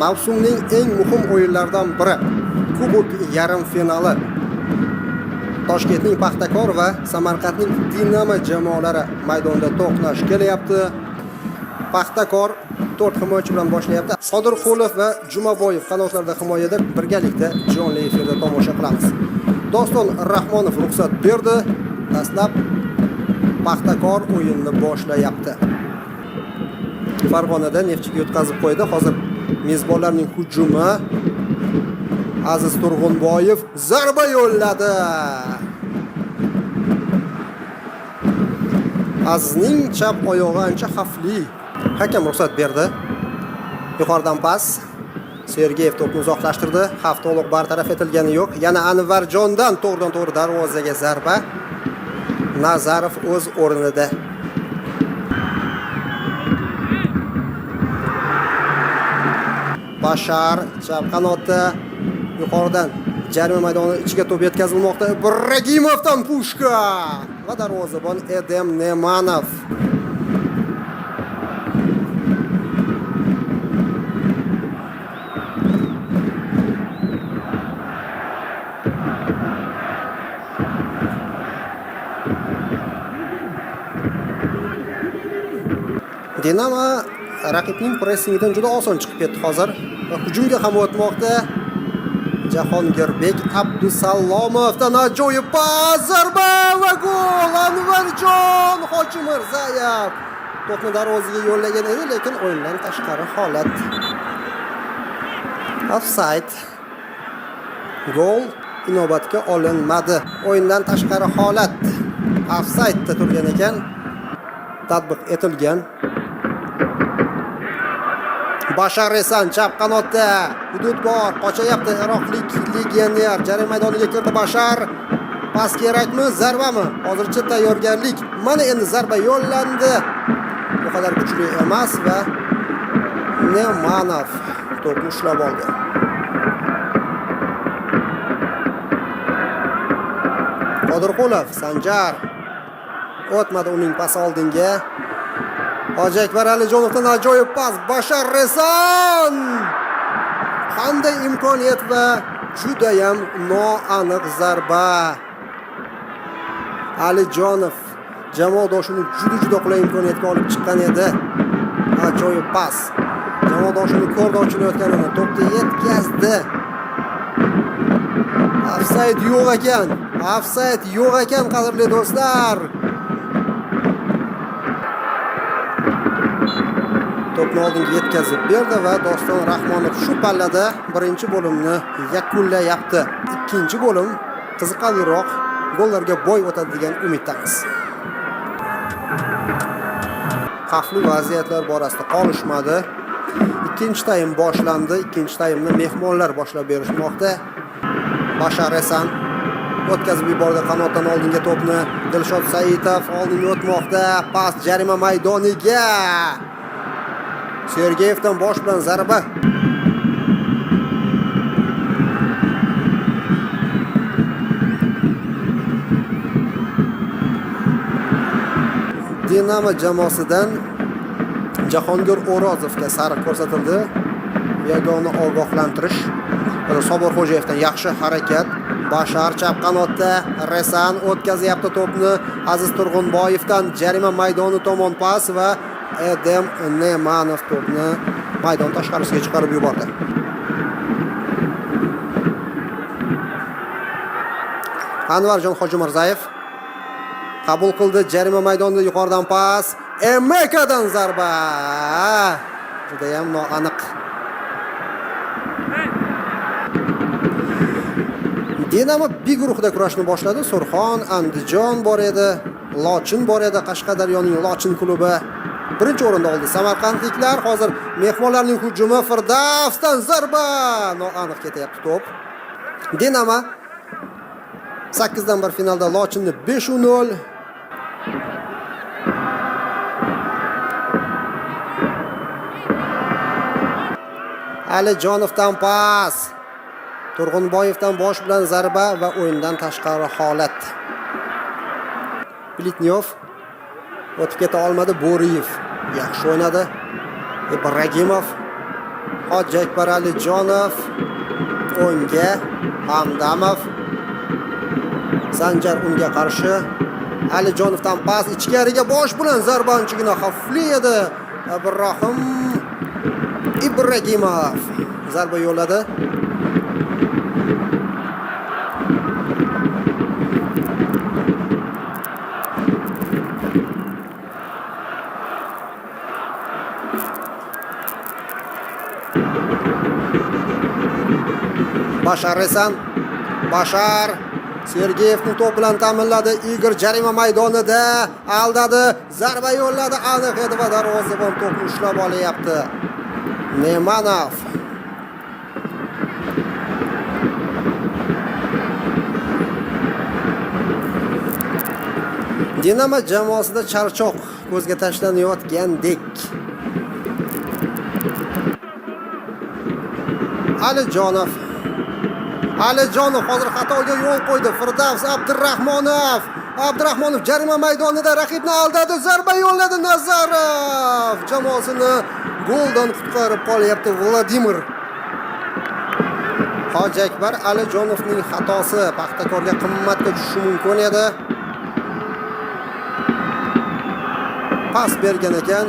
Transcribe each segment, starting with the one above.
Mavsumning eng muhim o'yinlaridan biri Kubok yarim finali. Toshkentning Paxtakor va Samarqandning Dinamo jamoalari maydonda to'qnash kelyapti. Paxtakor 4 himoyachi bilan boshlayapti. Sodirqulov va Jumaboyev qanotlarda himoyada birgalikda jonli efirda tomosha qilamiz. Doston Rahmonov ruxsat berdi. Dastlab Paxtakor o'yinni boshlayapti. Farg'onada Neftchiga yutqazib qo'ydi. Hozir mezbonlarning hujumi. Aziz Turg'unboyev zarba yo'lladi. Azizning chap oyog'i ancha xavfli. Hakam ruxsat berdi. Yuqoridan pas. Sergeyev to'pni uzoqlashtirdi. Xavf to'liq bartaraf etilgani yo'q. Yana Anvarjondan to'g'ridan-to'g'ri darvozaga zarba. Nazarov o'z o'rnida. Bashar chap qanotda yuqoridan jarima maydoni ichiga to'p yetkazilmoqda. Ibragimovdan pushka va darvozabon Edem Nemanov. Dinamo raqibning pressingidan juda oson chiqib ketdi hozir va hujumga ham o'tmoqda. Jahongirbek Abdusalomovdan ajoyib pas, zarba va gol! Anvarjon Hojimirzayev to'pni darvozaga yo'llagan edi, lekin o'yindan tashqari holat. Offside. Gol inobatga olinmadi. O'yindan tashqari holat. Offside'da turgan ekan. Tatbiq etilgan. Bashar Esan chap qanotda hudud bor, qochayapti iroqlik legioner. Jarima maydoniga kirdi Bashar. Pas kerakmi, zarbami? Hozircha tayyorgarlik. Mana endi zarba yo'llandi. Bu qadar kuchli emas va Nemanov to'pni ushlab oldi. Qodirqulov, Sanjar. O'tmadi uning pasi oldinga. Hoji Akbar Alijonovdan ajoyib pas. Bashar Resan! Qanday imkoniyat va judayam noaniq zarba. Alijonov jamoadoshini juda-juda qulay imkoniyatga olib chiqqan edi. Ajoyib pas. Jamoadoshini ko'rdi ochilayotganini, to'pni yetkazdi. Offside yo'q ekan. Offside yo'q ekan, qadrli do'stlar. To'pni oldinga yetkazib berdi va Doston Rahmonov shu pallada birinchi bo'limni yakunlayapti. Ikkinchi bo'lim qiziqarliroq, gollarga boy o'tadi degan umiddamiz. Xavfli vaziyatlar borasida qolishmadi. Ikkinchi taym boshlandi. Ikkinchi taymni mehmonlar boshlab berishmoqda. Bashar Esan o'tkazib yubordi qanotdan oldinga to'pni. Dilshod Saitov oldinga o'tmoqda. Pas jarima maydoniga. Sergeyevdan bosh bilan zarba. Dinamo jamoasidan Jahongir O'rozovga sariq ko'rsatildi. Yagona ogohlantirish. Sobir Xo'jayevdan yaxshi harakat. Bashar chap qanotda, Resan o'tkazyapti to'pni. Aziz Turg'unboyevdan jarima maydoni tomon pas va Edem Nemanov to'pni maydon tashqarisiga chiqarib yubordi. Anvarjon Hojimirzayev qabul qildi jarima maydonida yuqoridan pas. Emekadan zarba. Juda ham noaniq. Dinamo B guruhida kurashni boshladi. Surxon, Andijon bor edi, Lochin bor edi, Qashqadaryoning Lochin klubi birinchi o'rinda oldi. Samarqandliklar hozir mehmonlarning hujumi, Firdavsdan zarba. Noaniq ketyapti to'p. Dinamo 8-1 finalda Lochinni 5-0. Alijonovdan pas. Turg'unboyevdan bosh bilan zarba va o'yindan tashqari holat. Plitnyov o'tib keta olmadi. Bo'riyev yaxshi o'ynadi. Ibragimov Hoji Akbar Alijonov o'ngga, Hamdamov, Sanjar unga qarshi. Alijonovdan pas ichkariga, bosh bilan zarba anchagina xavfli edi. Ibrohim Ibragimov zarba yo'lladi. Bashar Resan, Bashar Sergeyevni to'p bilan ta'minladi. Igor jarima maydonida aldadi, zarba yo'lladi, aniq edi va darvozabon to'pni ushlab olyapti. Nemanov. Dinamo jamoasida charchoq ko'zga tashlanayotgandek. Alijonov. Alijonov hozir xatoga yo'l qo'ydi. Firdavs Abdurahmonov. Abdurahmonov jarima maydonida raqibni aldadi, zarba yo'lladi. Nazarov jamoasini goldan qutqarib qolyapti Vladimir. Hoji Akbar Alijonovning xatosi Paxtakorga qimmatga tushishi mumkin edi. Pas bergan ekan.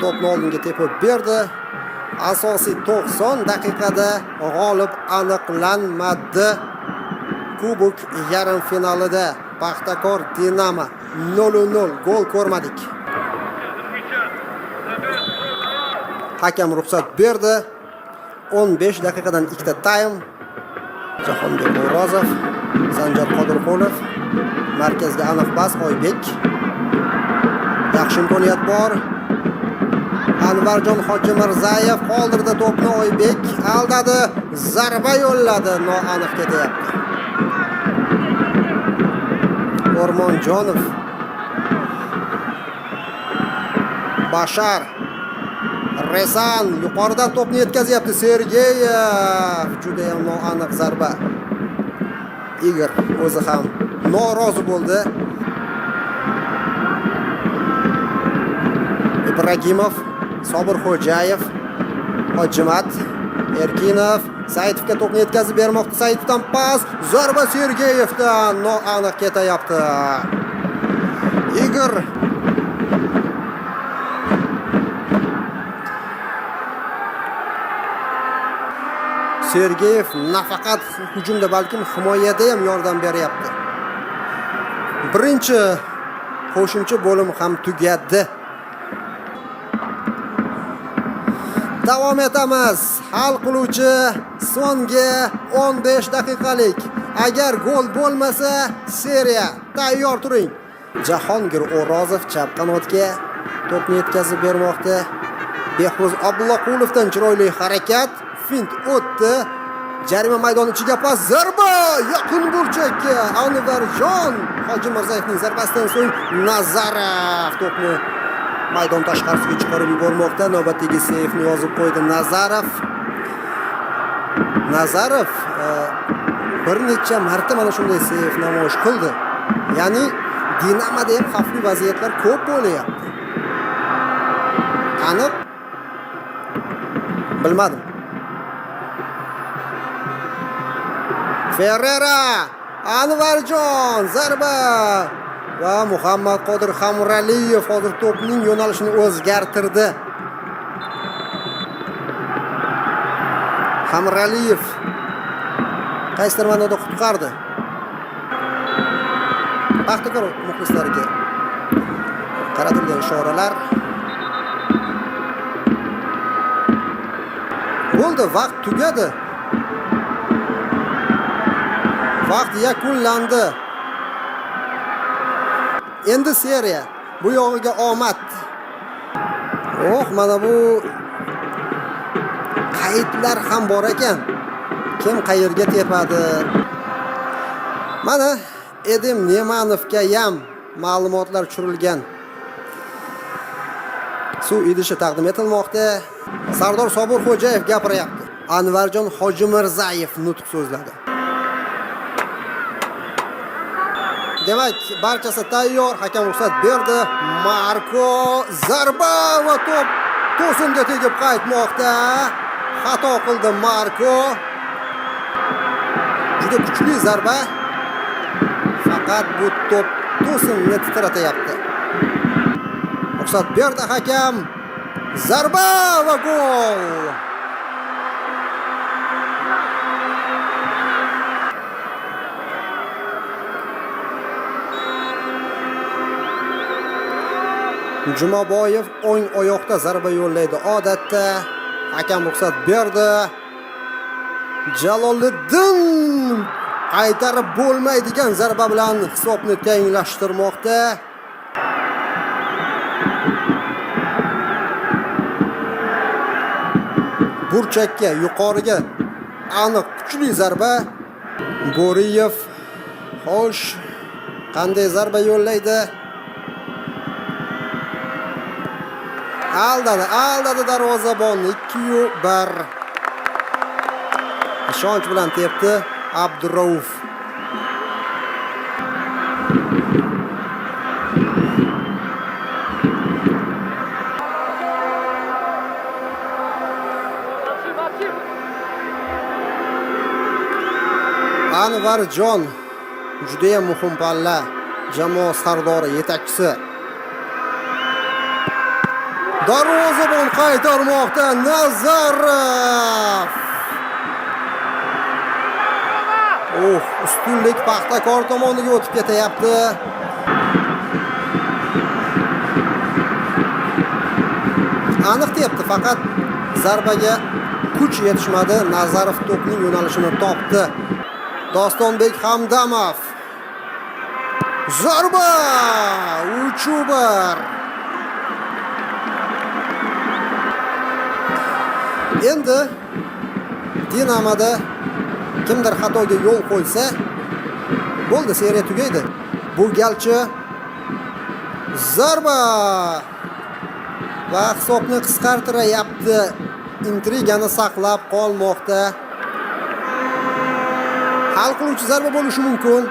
To'pni oldinga tepib berdi. Asosiy 90 daqiqada g'olib aniqlanmadi. Kubok yarim finalida Paxtakor Dinamo 0-0, gol ko'rmadik. Hakam ruxsat berdi. 15 daqiqadan ikkita taym. Jahongir O'rozov, Sanjar Qodirqulov, markazga aniq pas, Oybek. Yaxshi imkoniyat bor. Anvarjon Hojimirzayev qoldirdi to'pni, Oybek aldadi, zarba yo'lladi, noaniq ketyapti. O'rmonjonov. Bashar Resan yuqoridan to'pni yetkazyapti. Sergeyev, juda ham noaniq zarba. Igor o'zi ham norozi bo'ldi. Ibragimov, Sobir Xo'jayev, Hojimat Erkinov Saitovga to'pni yetkazib bermoqda. Saitovdan pas, zarba Sergeyevdan noaniq ketayapti. Igor. Sergeyev nafaqat hujumda, balkim himoyada ham yordam beryapti. Birinchi qo'shimcha bo'lim ham tugadi. Davom etamiz. Hal qiluvchi so'nggi 15 daqiqalik. Agar gol bo'lmasa, seriya. Tayyor turing. Jahongir O'rozov chap qanotga to'pni yetkazib bermoqda. Behruz Abdullaqulovdan chiroyli harakat, fint o'tdi. Jarima maydoni ichiga pas, zarba yaqin burchakka. Anvarjon Hojimirzoyevning zarbasidan so'ng Nazarov to'pni maydon tashqarisiga chiqarib yubormoqda. Navbatdagi seyfni yozib qo'ydi Nazarov. Nazarov bir necha marta mana shunday seyf namoyish qildi. Ya'ni Dinamoda ham xavfli vaziyatlar ko'p bo'lyapti. Aniq bilmadim. Ferrera, Anvarjon zarba va Muhammad Qodir Hamraliyev hozir to'pning yo'nalishini o'zgartirdi. Hamraliyev qaysidir ma'noda qutqardi. Paxtakor muxlislariga qaratilgan ishoralar. Bo'ldi, vaqt tugadi. Vaqt yakunlandi. Endi seriya. Bu yog'iga omad. Oh, mana bu qaydlar ham bor ekan. Kim qayerga tepadi? Mana Edim Nemanovga ham ma'lumotlar tushirilgan. Suv idishi taqdim etilmoqda. Sardor Sobirxo'jayev gapiryapti. Anvarjon Hojimirzayev nutq so'zladi. Demak, barchasi tayyor, hakam ruxsat berdi. Marko zarba va to'p to'singa tegib qaytmoqda. Xato qildi Marko. Juda kuchli zarba. Faqat bu to'p to'sinni titratyapti. Ruxsat berdi hakam. Zarba va gol. Jumaboyev o'ng oyoqda zarba yo'llaydi odatda. Hakam ruxsat berdi. Jaloliddin qaytarib bo'lmaydigan zarba bilan hisobni tenglashtirmoqda. Burchakka, yuqoriga aniq kuchli zarba. Bo'riyev xo'sh, qanday zarba yo'llaydi? Aldadi, aldadi darvozabonni. 2-1. Ishonch bilan tepdi Abdurauf. Anvarjon juda ham muhim palla. Jamoa sardori, yetakchisi. Darvozabon qaytarmoqda Nazarov. Oh, ustunlik Paxtakor tomoniga o'tib ketyapti. Aniq tepdi, faqat zarbaga kuch yetishmadi. Nazarov to'pning yo'nalishini topdi. Dostonbek Hamdamov. Zarba! 3-1. Endi Dinamoda kimdir xatoga yo'l qo'ysa, bo'ldi, seriya tugaydi. Bu galchi zarba va hisobni qisqartiryapti. Intrigani saqlab qolmoqda. Hal qiluvchi zarba bo'lishi mumkin.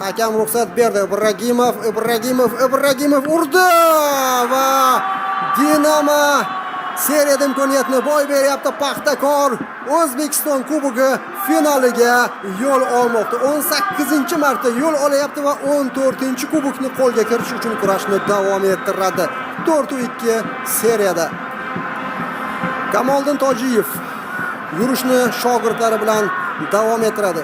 Hakam ruxsat berdi. Ibragimov, Ibragimov, Ibragimov urdi va Dinamo seriyada imkoniyatni boy beryapti. Paxtakor O'zbekiston Kubogi finaliga yo'l olmoqda. 18-marta yo'l olyapti va 14-kubokni qo'lga kiritish uchun kurashni davom ettiradi. 4-2 seriyada. Kamoliddin Tojiyev yurishni shogirdlari bilan davom ettiradi.